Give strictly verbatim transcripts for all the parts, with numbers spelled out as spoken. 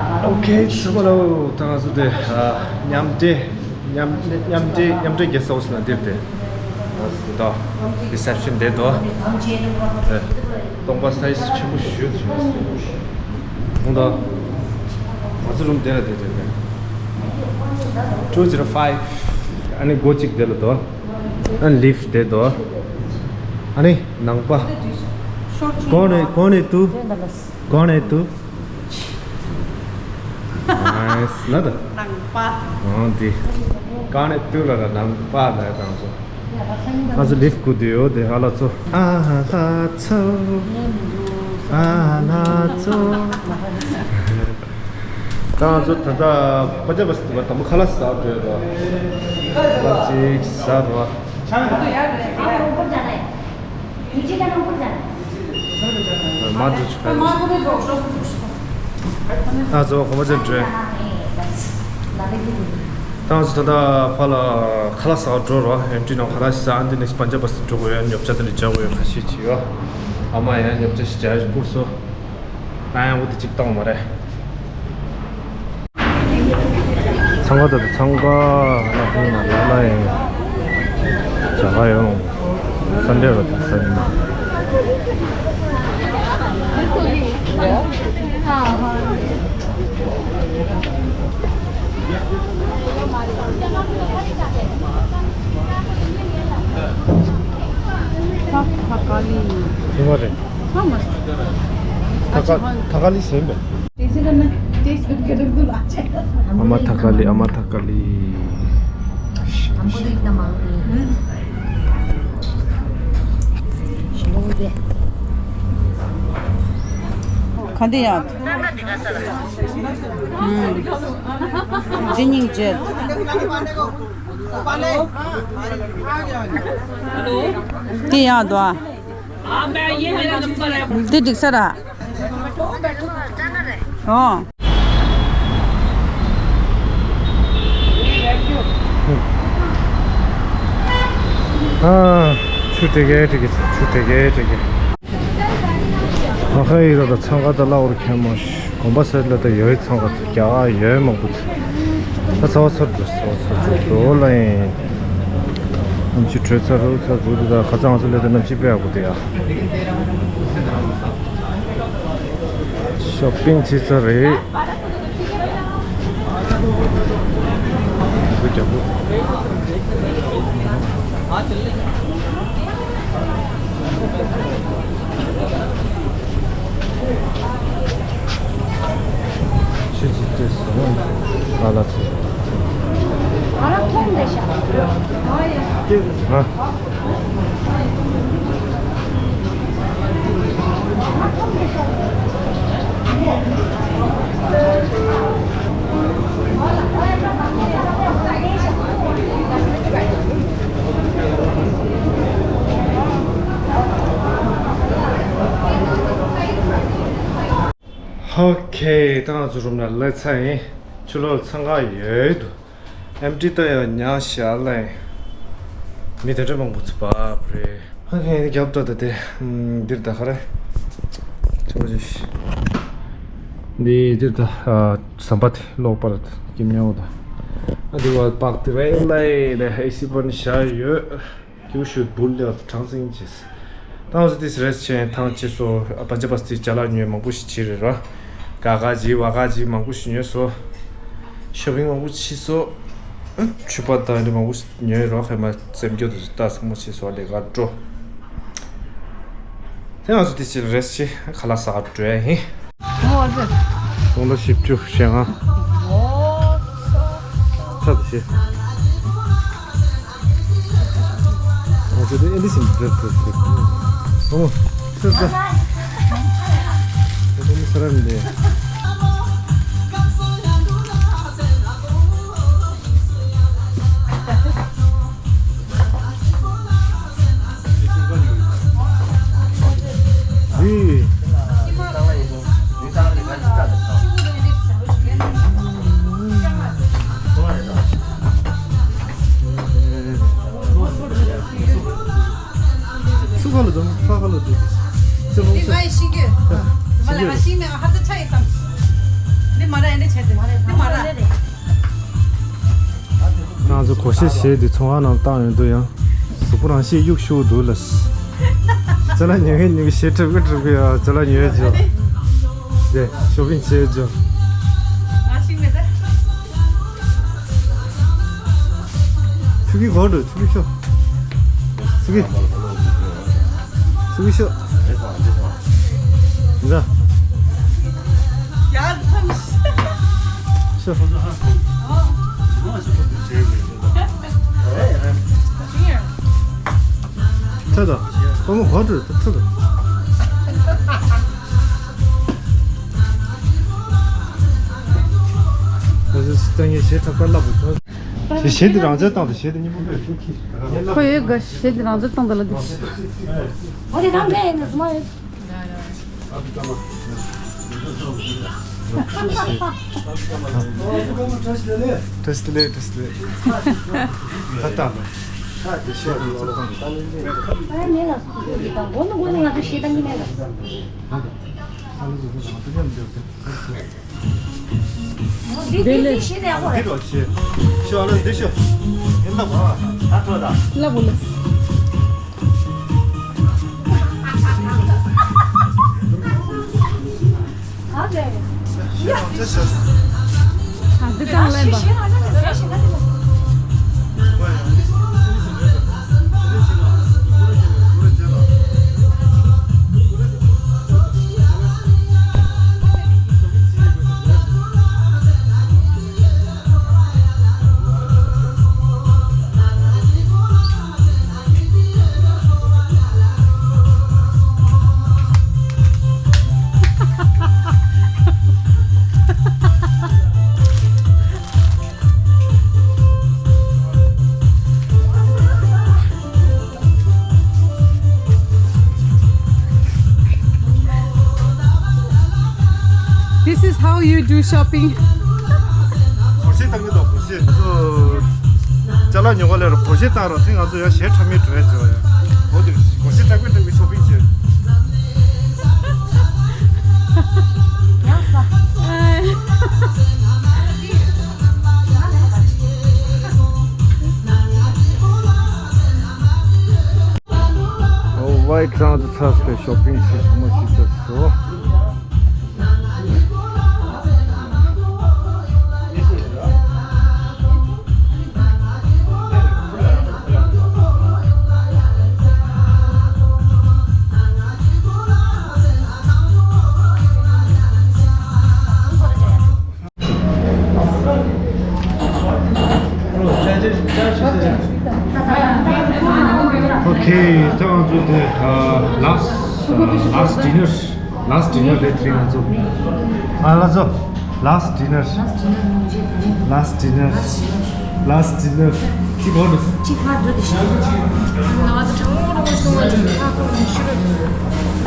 ཨོ་ཁེ། ཚང་མ་ལོ། ད་ང་ཚོ་དེ་མཉམ་འབྲེལ་མཉམ་མཉམ་འབྲེལ་མཉམ་འབྲེལ་གེ་སི་ཊི་ཧའུ་སི་ལ་འདིར་དེ་ད་རི་སེབ་ཤན་དེ་དོ། སྟོང་པ་སའི་ཛི་ཆེན་པོ་ཞུ་ཞུ། ཁོང་ད་ང་ཚོ་རུམ་དེ་ལ་དེ་དེ་དེ་two zero five། ཨ་ནི་སྒོ་གཅིག་དེ་ལ་དོ། ཨ་ནི་ལིཕ་ཊི་དེ་དོ། ཨ་ནི་ནང་པ། གོ་ནས་གོ་ནས་དུ། གོ་ནས་དུ། ནའིས་ལ་ད། ནང་པ། འོ་འདི། ག་ནས་ཏུ་ལ་ར་ནང་པ་ལ་དང་སོ། ང་ཚོ་ལིཕ་ཊི་སྒུག་དུས་ཡོད་དེ་ཧ་ལ་ཚོ། ཨ་ཧ་ལ་ཚོ། ཨ་ལ་ཚོ། ད་ང་ཚོ་ད་ལྟ་པ་ཇ་བ་སི་ཏི་བ་དང་པོ་ཁ་ལག་ཟ་འགྲོ་ཡོད་དོ། ཁ་ལག་ཅིག་ཟ་རོགས། མ་འགྲོ་ཆུ་ཁ་ཡོད། ད་ཚོ་གོམ་པ་ཚོ་འགྲོ། ད་ཚོ་ད་ཕ་ལ་ཁ་ལག་ཟ་འགྲོ་རོགས། ཨེམ་ཊི་ནང་ཁ་ལག་ཟ། འདི་ནས་པན་ཇ་བ་སི་འགྲོ་དགོས་ཡོད། ཉོ་ཆ་དེ་འདྲ་བྱ་དགོས་ཡོད། ཁ་ཤས་ཅིག་ཡོད། ཨ་མ་ཡང་ཉོ་ཆ་ཞིག་བྱ་ཞིག་བསྐུར་སོང་། ང་ཡང་འོ་དེ་གཅིག་བཏང་མ་རེད། འཚང་ཁ་ད་ད་འཚང་ཁ་ང་ཕུང་ན་ལ་ལ་ཡིན། ཇ་ག་ཡོང་། སན་ཌེ་ར་ད་སན་ཌེ། ཐ་ཀ་ལི། ཐུང་བ་རེད། ཐ་ཀ་ཐ་ཀ་ལི་ཟེར་བས། ཨ་མ་ཐ་ཀ་ལི། ཨ་མ་ཐ་ཀ་ལི། ག་འདི་ཡ། འདི་སྙིང་རྗེ། འདི་ཡ་དོ། འདི་འགྲིག་ས་ར། ཨོ། ཨ། ཆུ་དེ་གས་དེ་གས། ཆུ་དེ་གས་དེ་གས། ཨ་ཧ་ཡི་ར་ད་འཚང་ཁ་ད་ལ་འོར་ཁྱེར་མོ་ཤི། གོམ་པ་སེ་ལ་ད་ཡོད་འཚང་ཁ་ད་རྒྱ་ག་ཡོད་མང་པོ་ད། ད་ཚ་བ་ཚ་འགྲོ་ཚ་བ་ཚ་འགྲོ་འགྲོ་ལ་ཡིན། ནམ་ཕྱི་དྲོད་ཚ་རུ་ཚ་རུ་ད་ཁ་ཚང་ཚ་ལ་ད་ནམ་ཕྱི་པེ་ཨ་གོ་དེ་ཡ། ཤོ་པིང་བྱེད་ས་རེད། ཆུ་ཚོད་དེ་སོང་། ང་ལ་ཚོད། ང་ལ་ཁོང་རེད་ཤག་ཨ། ཨོ་ཁེ། ད་ང་ཚོ་རུམ་ལ་སླེབས་ཚར་ཡིན། ཕྱི་ལོགས་འཚང་ཁ་ཡོད་འདུག་ཨེམ་ཊི་ད་ཡང་ཉག་ཤ་ལེ། མི་དེ་འདྲ་མང་པོ་ཚོ་བབས་རེད། ཨ་ཁེ་རྒྱབ་ཏོ་དེ་དེ། འདིར་ད་ག་རེ། ཆུ་བ་ཞིག་འདི་འདིར་ད་ཟམ་པ་དེ་ལོག་པར་སྐྱིམ་ཉོ་ད། ཨ་འདི་བ་པག་དེ་རེད་ལེ། ཨེ་སི་པར་ནི་བཞག་ཡོད། ཀྱུ་ཤུ་བུལ་ལེ་ཁྲང་སིང་ཅེས། ཏང་སི་ཏིས་རེས་ཆེན་ཐང་ཅེས་སོ། ཨ་པ་ཅ་པ་སི་ཅ་ལག་ཉོས་མང་པོ་ཞིག་བྱེད་རེད་ར། ག་ག་ཇི་བ་ག་ཇི་མང་པོ་ཞིག་ཉོས་སོ། ཤོ་པིང་མང་པོ་བྱས་སོ། ཨ་ཕྱུ་པ་དང་འདི་མང་པོ་ཞིག་ཉོས་ར། ཧེ་མ་སེམས་སྐྱོ་དུ་ལྟ་སོ་མོ་བྱས་སོ་ལས་ཀ་འགྲོ། དེ་ང་ཚོ་ཏིས་རེས་ཆེ་ཁ་ལག་ཟ་ག་འགྲོ་ཡ་ཡིན། ཨོ་ཨ་ཙི། སྟོང་ཕྲག་བཞི་བཅུ་ཞེ་ལྔ། ཨོ། ཚ་དེ་ཤེས། ཨ་ཙི་དེ་ཨེ་འདི་ཞིག་འདྲ་འདྲ་འདྲ། ཨོ། ཚ་ཚ། ཨོ་མི་ས་ར་མི་འདི། སུ་ག་ལ་འཛོམས། ཕ་ག་ལ་འཛོམས། སུ་ལོ་སུ། ང་ཡི་ཤི་གི། མ་ལ་ང་ཤི་མེ་ང་ཧ་ཙ་ཆ་ཡི་སམ། ང་ཚོ་གོ་ཤེས་བྱས་ཏེ་ཚོང་ཁང་ནང་བཏང་ཡོང་དུས་ཡང་གཟུགས་པོ་རང་ཤེས་གཡུག་ཤུགས་འདུག་ལ། ཅ་ལག་ཉོ་མཁན་ཉོ་གི་ཞེ་དྲག་གི་དྲག་གི་ཡ། ཅ་ལག་ཉོས་ཅོ། དེ་ཤོ་པིང་བྱས་ཅོ། ཚུགས་ཀྱི་གོ་འགྲོ། ཚུགས་ཀྱི་ཤོ། ཚུགས་ཀྱི། ཚུགས་ཀྱི་ཤོ། འདྲ། ཤོ། ཁྲ་དང་། ཁོ་མོ་གོ་འགྲོ། ཁྲ་དང་། ཨ་ཟི་སི་ཏན་ཡེ་ཞེ་དྲག་པར་ལབ་དགོས། ཞེ་ཞེ་དེ་རང་འཇགས་བཏང་དང་། ཞེ་དེ་གཉིས་པོ་དཔེ་ཤུགས་ཀྱིས། ཁོ་ཡོད་ག་ཞེ་དེ་རང་འཇགས་བཏང་དང་ལབ་དུས། འོ་དེ་རང་འཇགས་ཡིན་ནི་སྨ་ཡོད། བཀྲ་ཤིས་བདེ་ལེགས། བཀྲ་ཤིས་བདེ་ལེགས། ད་ལྟ་ལ། ད་དེ་ཞེ་དེ་རང་འཇགས་བཏང་དང་། ཨ་མེད་ལ་སུ་དེ་དང་གོ་ནི་གོ་ནི་ང་ཚོ་ཞེ་དང་གི་མེད་ལ། ཨ་ལ་ཟུ་ཟུ་རང་འཇགས་མི་འདོད་དེ། འདི་འདི་ལས། འདི་རོ་ཤི། ཤི་ཨ་ལ་འདི་ཤི། ཡིན་ད་བ། ད་ཐོ་ད། ལ་བུ་ལ། ཨ་ལས། ཤི་ཨ་ལ་ཤི། ཨ་འདི་དང་ལེན་པ། This is how you do shopping. གོ་ཤེས་བཏང་གི་འདུག་གོ་ཤེས། ང་ཚོ་ཅ་ལག་ཉོ་ག་ལེར་གོ་ཤེས་བཏང་རོགས། དེ་ང་ཚོ་ཡང་གཞས་འཁྲབ་མི་འགྲོ་ཡ་བྱེད་པ་ཡ། འོ་དེ་གོ་ཤེས་དྲག་པོས་དྲག་པོས་ཤོ་པིང་བྱེད། ཨོ་ཝའི་ཊི་རང་དུ་ཚར་སོང་། ཤོ་པིང་བྱས་ཚང་མ་བྱས་ཚར་སོང་། ཨོ་ཁེ། ད་ང་ཚོ་དེ་ལཱསི་ཊི་ལཱསི་ཊི་ཌི་ནར། ལཱསི་ཊི་ཌི་ནར་རེད་དེ་རིང་ང་ཚོ། ཨ་ལ་ཚོ། ལཱསི་ཊི་ཌི་ནར། ལཱསི་ཊི་ཌི་ནར། ལཱསི་ཊི་ཌི་ནར། ཅི་གོ་འདུག་ཅི་ཧ་འདུག་དེ་ཤི། ང་ཚོ་གྲང་མོ་གྲང་མོ་ཤོང་བ་ཅིག་ཧ་ཁོ་ནི་ཤི་རོ།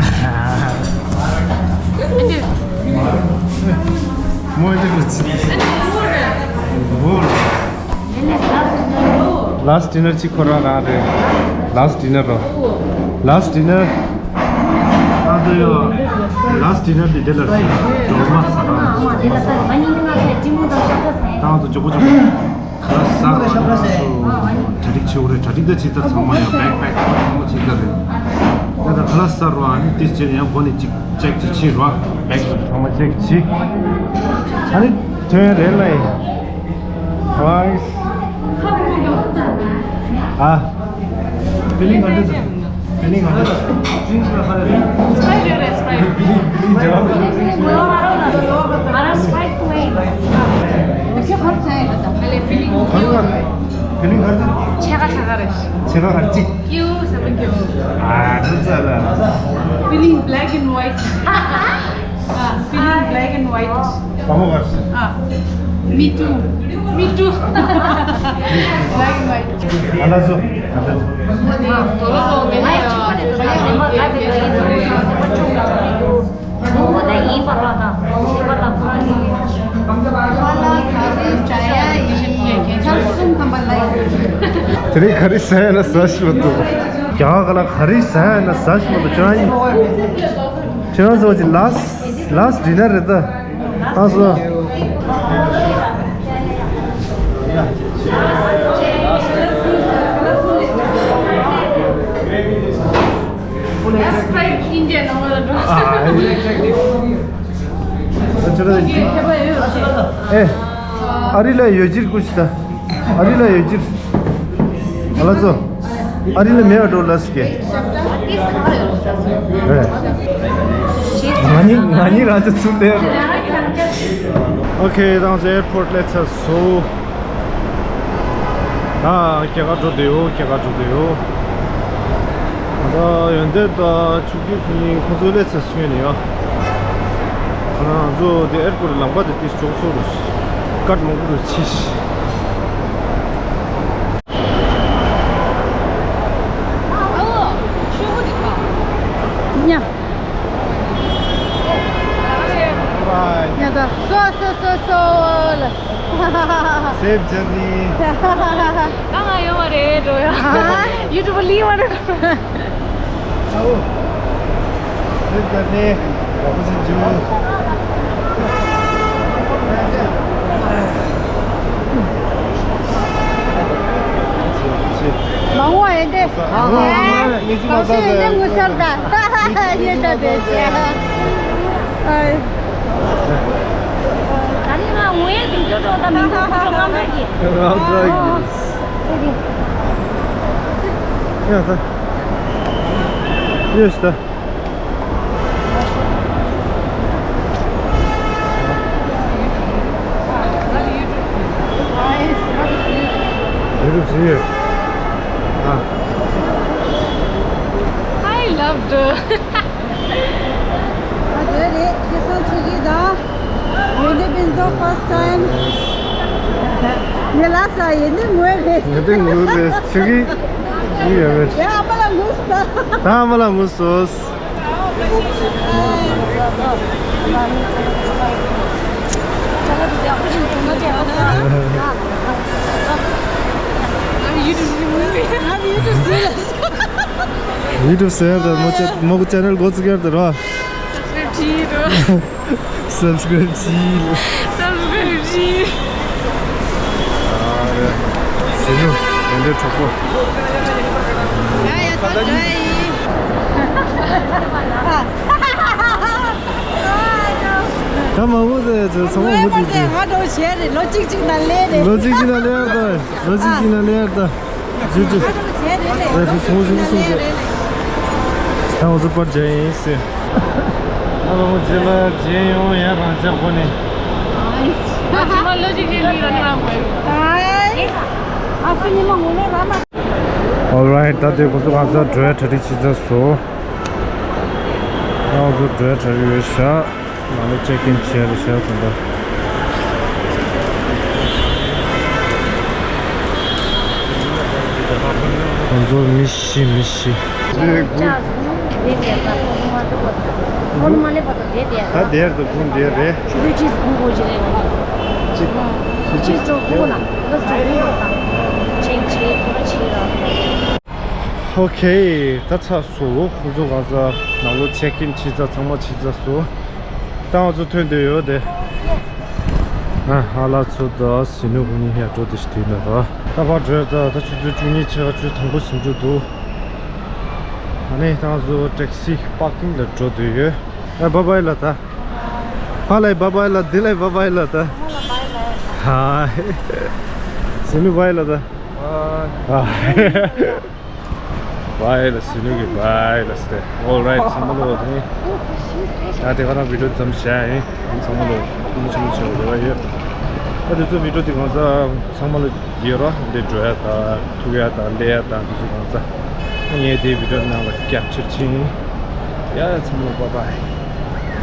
ཨ་ནི། མོ་ཨ་ནི་བོར་རེད། བོར། ལཱསི་ཊི་ཌི་ནར་གཅིག་ཁོ་རང་རང་རེད། ལཱསི་ཊི་ཌི་ནར་རོ། ལཱསི་ཊི་ཌི་ནར། ཨ་དོ་ཡོ། ལཱསི་ཊི་ཌི་ནར་འདི་དེ་ལ་ཇོ་མ་ས་རང་། ཏང་དུ་ཇོ་པོ་ཇོ་པོ། ལ་ས་རོ། གྲ་སྒྲིག་ཆེ་བོ་རེད། གྲ་སྒྲིག་ད་ཅི་ལྟར་ཚང་མ་ཡང་བེག་བེག་ཚང་མ་ཅི་ལྟར་རེད། ད་ད་ཁ་ལ་ས་རོ། ཨ་ནི་ཏིས་ཅེ་ཡང་གོ་ནི་ཅིག་ཅེག་ཅིག་ཕྱིན་རོ། བེག་ཚང་མ་ཅེག་ཅིག་ཨ་ནི་ཐོན་རེད་ལ་ཡིན། ཨ། ཕི་ལིང་ག་འདྲ་འདུག་ཕི་ལིང་ག་འདྲ་འདུག་ཌི་རིང་ཀི་ལ་ཧ་ལས་རེད། སི་པ་རའིཊ་རེད། སི་པ་རའིཊ། ཕི་ལིང་ཕི་ལིང་འདྲ་བ་འདུག་ང་རང་སི་པ་རའིཊ་ཐུག་ཨེ་ཡིན། ཁྱོད་ག་རེ་ཟ་ཡིན་ད། ཕི་ལིང་ག་རེ་འདུག་ཕྱེད་ཀ་ཕྱེད་ཀ་རེད། ཕྱེད་ཀ་ག་རེ་གཅིག་སྐྱིའུ་ཟེར་བ་སྐྱིའུ། ཨ་ཙི་ཙི་ལ། Feeling black and white. Ah, feeling black and white. བ་མོ་གར། Ah, me too. Me too. Black and white. ཨ་ལ་ཚོ། ཨ་ལ་ཚོ། དེ་རིང་ག་རེ་ཟ་ཡ་ན་ཟ་ཞིག་མ་འདུག་རྒྱ་གར་ལ་ག་རེ་ཟ་ཡ་ན་ཟ་ཞིག་མ་འདུག་ཁྱོད་རང་ཡིན། ཁྱོད་རང་ཚོ་ཅི་ལཱསི་ཊི་ལཱསི་ཊི་ཌི་ནར་རེད་ད། ཨ་སོ། That's quite Indian. ཨ་རི་ལ་ཡོད་ཅིར་ཀུ་ཤི་ད། ཨ་རི་ལ་ཡོད་ཅིར། ཨ་ལ་ཚོ། ཨ་རི་ལ་མེད་འགྲོ་ལ་སི་ཀེ། ང་ནི་ང་ནི་རང་ཚོ་ཚུར་ལྟ་ཡ་རོ། ཨོ་ཁེ། ད་ང་ཚོ་ཨེར་པོར་ཊི་སླེབས་ཚར་སོང་། ཨ། སྐྱེས་སྐར་འགྲོ་བསྡད་ཡོད། སྐྱེས་སྐར་འགྲོ་བསྡད་ཡོད། ད་ཡོན་ཏན་དང་ཆུ་སྐྱིད་ཁོང་གཉིས་ཁོང་ཚོ་སླེབས་ཚར་སོང་ནས་ཡ། ང་ཚོ་དེ་ཨེར་པོར་ཊི་ལམ་ཁ་དེ་ཏིས་ཅོག་ཚོ་རུ་ཀར་མང་པོ་རུ་ཆིས། ཉ། Bye. ཉ་ད། སོ་སོ་སོ་སོ་ལ། Safe journey. ད་ང་ཡོང་བ་རེད་འགྲོ་ཡ། ཡུ་ཊུབ་ལི་བ་རེད། ཨའོ། Safe journey. ར་པོ་ཆེ་འཇུ། མ་འོངས་ཡོན་ཏན། ཨ། ཨ། མི་ཚེ་མ་གོང་ས་ཡོན་ཏན་ངོ་སོར་དང་། ཉེ་ད་བེ་ཅེ། ཨ། ད་ནི་ང་ངོ་ཡ་དུས་ཚོད་འགྲོ་དང་མི་འགྲོ་ཁོ་ཚོ་ངམ་ར་གི། རང་ཚ་གི། ཡ་ད། ཡོད་ཤི་ད། ཡུ་ཊུབ་བཟོས་ཡོད། ཨ། I loved it. ཨ། དེ་རེད། ཁྱེད་ཚོ་ཆུ་གི་ད། ཡོན་ཏན་ཕུན་ཚོགས་first time. ངས་ལབ་ས་ཡོན་ཏན་ངོས་རེད། ཡོན་ཏན་ངོས་རེད། ཆུ་གི་ཡིན་ཡོད་རེད། ཡ། ཨ་མ་ལ་ངུས་ད། ད་ཨ་མ་ལ་ངུས་སོང་། ཡུ་ཊུབ་ཟེར་ད་མོ་ཅ་མོ་གི་ཅེ་ནལ་འགོ་བཙུགས་ཡར་ད་རོ། Subscribe བྱེད་རོ། Subscribe བྱེད། Subscribe བྱེད། ཨ་རེ། ཟིན་ནུ། དེ་འདྲའི་གྲོགས་པོ། ཡ་ཡ། ད་འགྲོ་ཡི། ད་མང་པོ་དེ་ཚོ་ཚང་མ་མུ་མཐུད་དེ། ང་འགྲོ་བྱས་རེད། ལོ་གཅིག་གཅིག་ན་ལས་རེད། ལོ་གཅིག་གཅིག་ན་ལས་ཡར་ད། ལོ་གཅིག་གཅིག་ན་ལས་ཡར་ད། ཇུ་ཇུ། ཨ་ཚོ་ཚོང་ཟིན་སོང་ཟེར། ད་ང་ཚོ་པར་རྒྱག་ཡིན་ཟེར། ཨ་ལོ་རྗེས་ལ་རྗེས་ཡོང་ཡ། རང་ཅག་གོ་ནས། ཨ་ཚོ་མ་ལོ་གཅིག་གཅིག་ལས་ར་ནི་ར་མ་ཡོད། ཨ་སུ་ཉི་མ་ངོ་ལོ་ར་མ། Alright. ད་དེ་ཁོ་ཚོ་ང་ཚོ་འགྲོ་ཡ་གྲ་སྒྲིག་བྱེད་ཚར་སོང་། ང་ཚོ་འགྲོ་ཡ་གྲ་སྒྲིག་ཡོད་ཤག་ནང་ལ་ཅེག་ཨིན་བྱས་རེད་ཤག་ད་ལྟ། ང་ཚོ་མི་ཤི་མི་ཤི། ད་དེར་དུ་ཁུང་དེ་རེད། ཅིག་ཅིག་ཅིག་ཅིག་ཅིག་ཅིག་ཅིག་ཅིག་ཅིག་ཅིག་ཅིག་ཅིག་ཅིག་ཅིག་ཅིག་ཅིག་ཅིག་ཅིག་ཅིག་ཨོ་ཁེ། ད་ཚར་སོང་། ཁོ་ཚོ་གང་ས་ནང་ལོགས་ཅེག་ཨིན་བྱས་ཚར། ཚང་མ་བྱས་ཚར་སོང་། ད་ང་ཚོ་ཐོན་བསྡད་ཡོད་དེ། ཨ། ཨ་ལ་ཚོ་དང་ཟི་ནུ་ཁོང་གཉིས་ཡར་འགྲོ་བསྡད་ཤག་དེ་ན་ར། ད་ཕར་འགྲོ་ཡ། ད་ད་ཆུ་ཚོད་བཅུ་གཉིས་ཕྱེད་ཀ་བཅུ་དང་པོ་ཟིན་འགྲོ་འདུག་ཨ་ནི་ད་ང་ཚོ་ཊེག་སི་པར་ཀིང་ལ་འགྲོ་བསྡད་ཡོད། ཨ། བཱའི་བཱའི་ལ་ད། ཕར་ལ་བཱའི་བཱའི་ལ། འདི་ལ་བཱའི་བཱའི་ལ་ད། ཧའི། ཟི་ནུ་བཱའི་ལ་ད། ཨ། བཱའི་ལ། ཟི་ནུ་གི་བཱའི་ལ་སྟེ། Alright. ཚང་མ་ལོ་དེ། ད་དེ་ག་རང་བི་ཌི་ཡོ་མཚམས་བཞག་ཡིན། ཚང་མ་ལོ་ཐུགས་རྗེ་ཆེ་ཞུ་བ་ཡོད། ད་དེ་ཚོ་བི་ཌི་ཡོ་དེ་གང་ས་ཚང་མ་ལ་ཡོད་ར། འདི་འགྲོ་ཡ་དང་ཐུག་ཡ་དང་སླེབས་ཡ་དང་དེ་ཚོ་གང་ས་ངས་དེ་བི་ཌི་ཡོ་ནང་ལ་ཀེབ་ཅར་བྱས་ཡིན། ཡ། ཚང་མ་ལོ་བཱའི་བཱའི།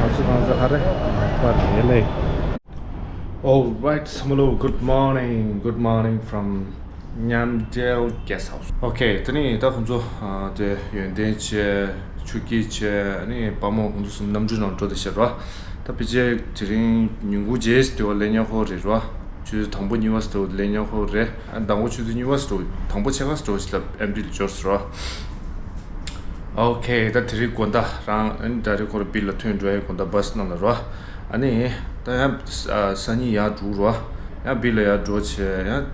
ང་ཚོ་གང་ས་ག་རེ་བཱའི་བཱའི་ལེ། Alright. ཚང་མ་ལོ། Good morning. Good morning from Ngamdal guest house. ཨོ་ཁེ། དེ་ནས་ད་ཁོང་ཚོ་ཨ་དེ་ཡོན་ཏན་བྱས། ཆུ་སྐྱིད་བྱས། ཨ་ནི་པ་མོ་ཁོང་ཚོ་གསུམ་གནམ་གྲུའི་ནང་འགྲོ་བསྡད་ཤག་ར། ད་ཕལ་ཆེར་དེ་རིང་ཉིན་གུང་རྗེས་སུ་དེ་བ་སླེབས་ཉན་ཧོ་རེད་ར། ཆུ་ཚོད་དང་པོ་གཉིས་པ་སུ་དེ་བ་སླེབས་ཉན་ཧོ་རེད། ཨ། དང་པོ་ཆུ་ཚོད་གཉིས་པ་སུ་དེ་བ། དང་པོ་ཕྱེད་ཀ་སུ་དེ་བ་ཞིག་ལ་ཨེམ་ཊི་ལ་འབྱོར་སོང་ར། ཨོ་ཁེ། ད་དེ་རིང་དགོང་དག་རང་ཨ་ནི་ཌའི་རེག་ཁོ་ར་བི་ལ་ཐོན་འགྲོ་ཡ། དགོང་དག་བྷ་སི་ནང་ལ་ར། ཨ་ནི་ད་ཡང་ཨ་སང་ཉིན་ཡར་འགྲོ་རོ། ཡང་བི་ལ་ཡར་འགྲོ་བྱས་ཡང་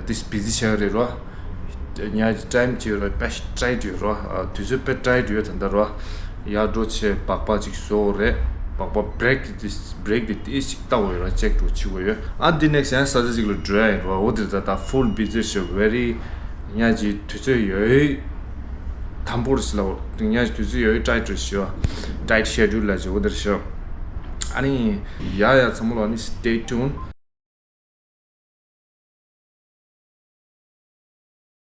ཏིས་བི་ཟི་བྱས་རེད་རོ། ཉ་ཊའིམ་ཅིག་རོ་པེ་ཊི་ཡོད་རོ། དུས་ཚོད་པེ་ཊི་ཡོད་ད་ལྟ་རོ། ཡར་འགྲོ་བྱས་སྦག་སྦག་ཅིག་བཟོ་རེད། སྦག་སྦག་བྷི་རེག་ཏིས་བྷི་རེག་དེ་ཏིས་ཅིག་ལྟ་བ་ཡོད་ར་ཅེག་འགྲོ་ཆི་བ་ཡོད། ཨ་འདི་ནེག་སི་ཡང་ས་ཆ་ཅིག་ལ་འགྲོ་ཡ་ཡིན་རོ། འོ་དེ་ད་ད་ཧྥུལ་བི་ཟི་ཞེ་བེ་རི་ཉ་ཅིག་དུས་ཚོད་ཡོད་དམ་པོར་སི་ལ་འོ་ཉ་ཅིག་དུས་ཚོད་ཡོད་ཊའིཊ་རེད་ཤོ། ཊའིཊ་ཤེ་ཌུལ་ལ་ཅིག་འོ་དེར་ཤོ། ཨ་ནི་ཡ་ཡ་ཚང་མ་ལ་ཨ་ནི་stay tuned།